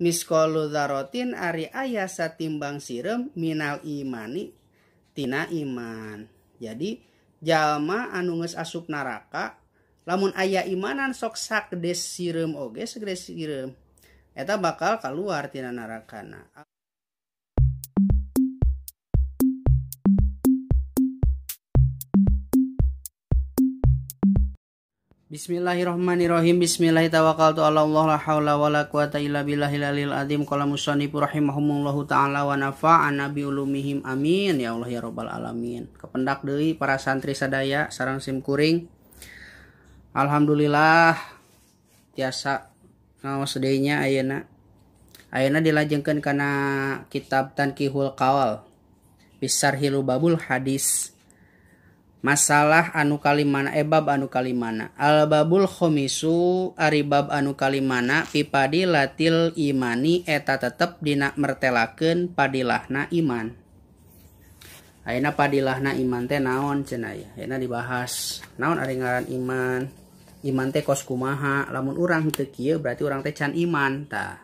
Miskolu dzarratin ari aya satimbang sireum minal imani tina iman. Jadi jalma anu geus asup neraka lamun aya imanan sok sakdes sireum oge sagede sireum eta bakal keluar tina nerakana. Bismillahirrahmanirrahim. Bismillahirrahmanirrahim. Ala Allah la haula wala quwata illa billahil aliyil azim. Qala musannif rahimahumullahu taala wa nafa'ana bi ulumihim amin ya Allah ya rabbal alamin. Kependak deui para santri sadaya sareng sim kuring. Alhamdulillah tiasa ngaos deui nya ayeuna. Ayeuna dilajengkeun kana kitab Tanqihul Qaul Bisarhi Lubabul Hadis. Masalah anu kalimana bab anu kalimana al babul khomisu ari bab anu kalimana pipadilatil imani eta tetep dina mertelakeun padilahna iman. Ayeuna padilahna iman teh naon cenah ya? Ayeuna dibahas naon ari ngaran iman. Iman teh kos kumaha? Lamun urang teu kieu berarti urang teh can iman tah.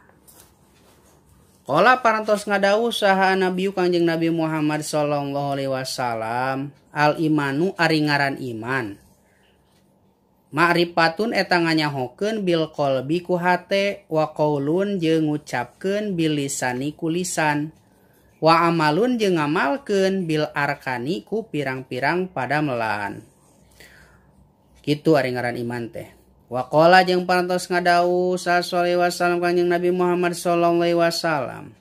Qala parantos ngadawuh saha Nabi Kangjeng Nabi Muhammad sallallahu alaihi wasallam al imanu ari ngaran iman ma'rifatun eta nganyahokeun bil qalbi ku hate wa qaulun jeung ngucapkeun bil lisani ku lisan wa amalun jeung ngamalkeun bil arkani ku pirang-pirang padamelan. Kitu ari ngaran iman teh. Wa qala jeung parantos ngadawuh sallallahu alaihi wasallam Kangjeng Nabi Muhammad sallallahu alaihi wasallam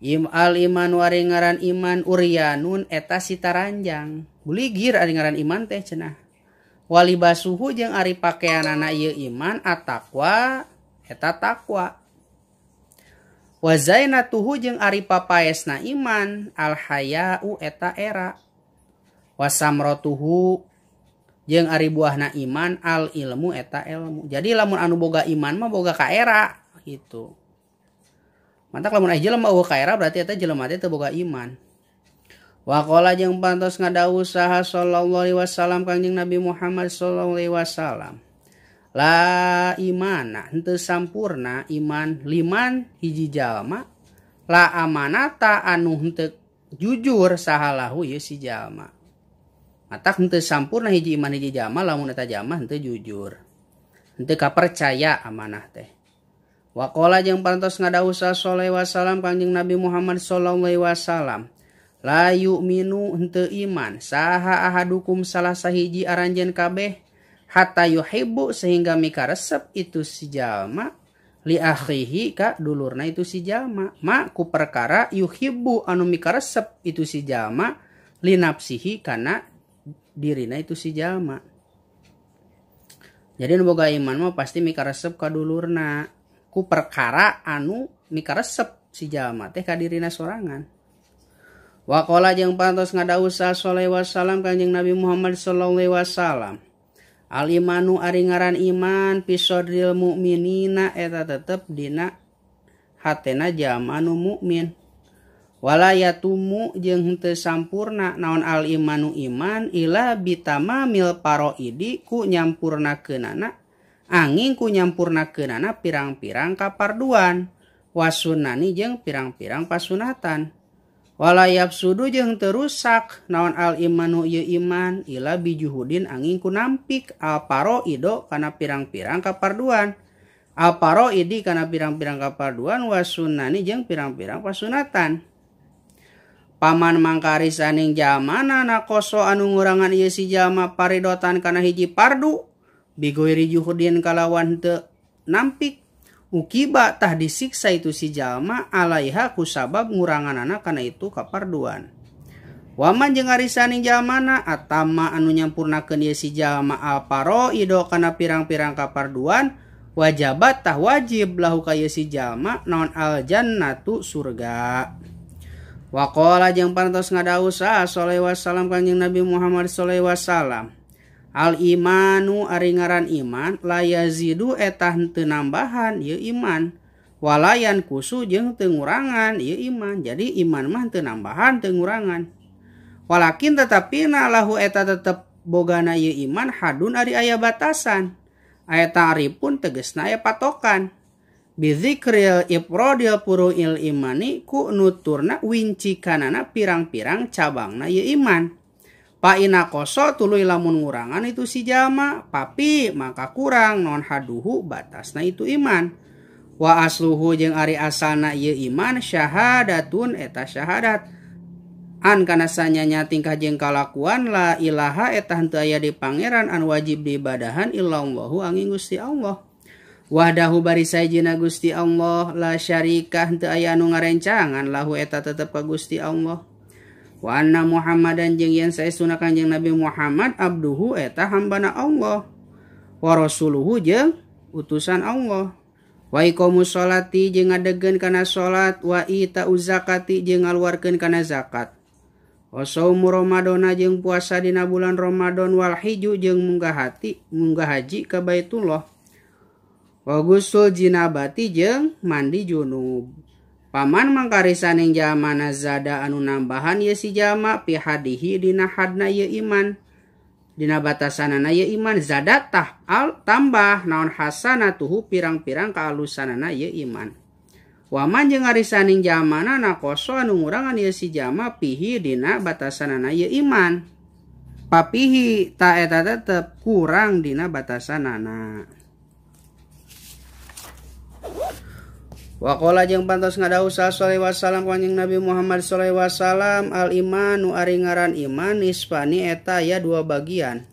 im al iman ari ngaran iman uryanun eta sitaranjang buligir ari ngaran iman teh cenah walibasuhu jeung ari pakeanana ieu iman ataqwa eta takwa wa zainatuhu jeung ari papaesna iman al haya'u eta era wasamratuhu jeung ari buahna iman al ilmu eta ilmu. Jadi lamun anu boga iman mah boga kaera gitu. Mantak lamun aya jelema eueuh kaera berarti eta jelema teh teu boga iman. Wa qala jeung pantos ngadawuh saha sallallahu alaihi wasallam Kangjeng Nabi Muhammad sallallahu alaihi wasallam la imana henteu sampurna iman liman hiji jalma la amanata anu henteu jujur saha lahu ieu si jalma. Matak henteu sampurna hiji iman hiji jalma lamun eta jalma henteu jujur. Henteu kapercaya amanah teh. Wa qala jeung parantos ngadawuh sallallahu alaihi wasallam Kangjeng Nabi Muhammad sallallahu alaihi wasallam la yu'minu henteu iman saha ahadukum salah sahiji aranjeun kabeh hatta yuhibbu sehingga mikaresep itu si jalma li akhihi ka dulurna itu si jalma ma ku perkara yuhibbu anu mikaresep itu si jalma li nafsihi kana dirina itu si jalma. Jadi nu boga iman mah pasti mikaresep ka dulurna ku perkara anu mikaresep si jalma teh ka dirina sorangan. Wa qala jeung parantos ngadawuh sallallahu alaihi wasallam Kangjeng Nabi Muhammad sallallahu alaihi wasallam al imanu ari ngaran iman fisodril mukminina eta tetep dina hatena jalma anu mukmin. Wala yatumu jeung henteu sampurna naon al imanu iman ila bitamamil paroidi ku nyampurnakeunana angin ku nyampurnakeunana pirang-pirang kaparduan wasunani jeung pirang-pirang pasunatan. Wala yafsudu jeung teu rusak naon al imanu ieu iman ila bijuhudin angin ku nampik al paroido kana pirang-pirang kaparduan al paroidi kana pirang-pirang kaparduan wasunani jeung pirang-pirang pasunatan. Paman mangkari saning jalmana nakoso anu ngurangan ieu si jalma paridotan kana hiji pardu bigoiri juhudin kalawan teu nampik ukiba tah disiksa itu si jalma alaiha kusabab nguranganana kana itu kaparduan. Waman jeung ari saning jalmana atama anu nyampurnakeun ieu si jalma al paroido kana pirang-pirang kaparduan wajabat tah wajib lahu ka ieu si jalma naon al jannatu surga. Wa qala jeung parantos ngadawuh sallallahu alaihi wasallam Kangjeng Nabi Muhammad sallallahu alaihi wasallam al imanu ari ngaran iman la yazidu eta henteu nambahan ieu iman walayan kusu jeung teu ngurangan ieu iman. Jadi iman mah teu nambahan teu ngurangan. Walakin tetapi na lahu eta tetep bogana ieu iman hadun ari aya batasan. Aya ta'rifun tegesna aya patokan. Bizikril ifrodil puru'il imani ku nuturna wincikanana pirang-pirang cabangna ieu iman. Pa ina koso tuluy lamun ngurangan itu si jalma papi maka kurang non haduhu batasna itu iman. Wa asluhu jeung ari asalna ieu iman syahadatun eta syahadat. An kana sanyanya tingkah jeung kalakuan la ilaha eta henteu aya di pangeran an wajib diibadahan illallahu angin Gusti Allah. Wahdahu bari sajina Gusti Allah la syarika henteu aya anu ngarencangan lahu eta tetep ka Gusti Allah. Wa anna Muhammadan jeung yen saestuna Kanjeng Nabi Muhammad abduhu eta hambana Allah wa rasuluhu jeung utusan Allah. Wa iqamus sholati jeung ngadegkeun kana salat wa itauz zakati jeung ngaluarkeun kana zakat. Wa saumu Ramadana jeung puasa dina bulan Ramadan wal hiju jeung munggah haji ka Baitullah. Wa gusul jinabati jeung mandi junub. Paman mangkarisaning jalma nazada anu nambahan ye si jalma pi hadihi dina hadna ye iman. Dina batasanana ye iman zada tah al tambah naon hasanatuhu pirang-pirang kaalusanana ye iman. Waman jeung arisaning jalmana nakoso anu ngurangan ye si jalma pihi dina batasanana ye iman. Papihi ta eta tetep kurang dina batasanana. Waqala jeung pantos ngadawuh sallallahu alaihi wasallam kanjeng Nabi Muhammad sallallahu alaihi wasallam al imanu ari ngaran iman nisfani eta aya dua bagian.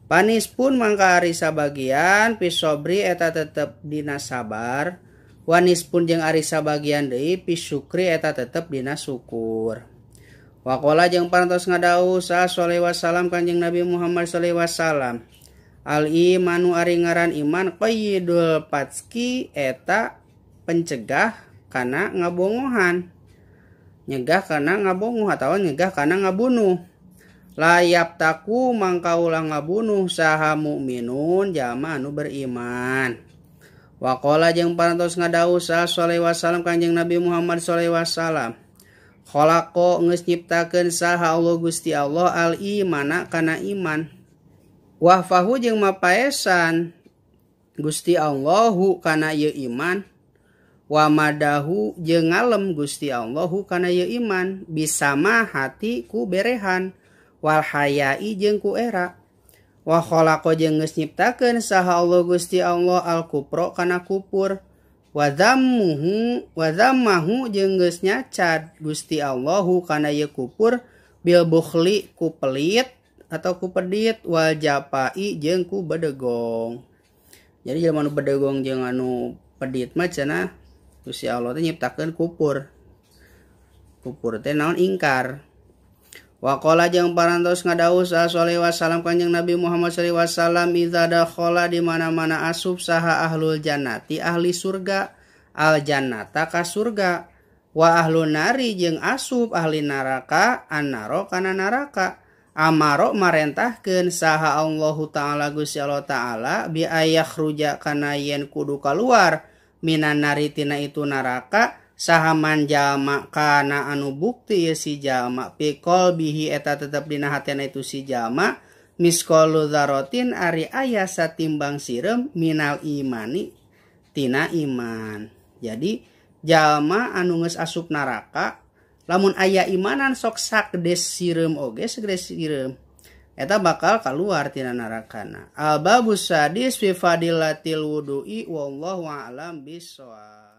Panis pun mangka ari sabagian pisobri eta tetep dina sabar. Wanis pun jeung ari sabagian deui pisyukri eta tetep dina syukur. Waqala jeung pantos ngadawuh sallallahu alaihi wasallam kanjeng Nabi Muhammad sallallahu alaihi wasallam al imanu ari ngaran iman qayyidul patski eta pencegah kana ngabongohan, nyegah kana ngabongoh atau nyegah kana ngabunuh. Layap taku mangka ulah ngabunuh saha mukminun jalma anu beriman. Waqala jeung parantos ngadawuh sallallahu alaihi wasallam kanjeng Nabi Muhammad sallallahu alaihi wasallam khalaqa geus nyiptakeun saha Allah Gusti Allah al imana kana iman. Wahfahu jeung mapaesan Gusti Allahu kana ieu iman. Wa madahu jeung ngalem Gusti Allahu kana ieu iman bisama hati ku berehan wal hayai jeung ku era. Wa khalaqa jeung geus nyiptakeun saha Allah Gusti Allah al kupro kana kupur wa dzammuhu wa dzammahu jeung geus nyacad Gusti Allahu kana ieu kupur bil bukhli ku pelit atau ku pedit wal japai jeung ku bedegong. Jadi jelema nu bedegong jeung anu pedit mah cenah Gusti Allah teh nyiptakeun kupur. Kupur teh naon ingkar. Waqala jeung parantos ngadawuh sallallahu alaihi wasallam kanjeng Nabi Muhammad sallallahu alaihi wasallam idza dakhala di mana-mana asup saha ahlul jannati ahli surga al jannata ka surga wa ahlun nari jeung asup ahli neraka annaro kana neraka amaro marentahkeun saha Allahu taala Gusti Allah taala bi ayakhruja kana yen kudu kaluar minan nari tina itu neraka sahaman jalma kana anu bukti ye si jalma pikol bihi eta tetep dina hatena itu si jalma miskolu zarotin ari aya satimbang sireum minal imani tina iman. Jadi jalma anu geus asup neraka lamun aya imanan sok sakdes sireum oge segede sireum eta bakal keluar tina nerakana. Al babus sadis fi fadilatil wudu'i wallahu a'lam bissawab.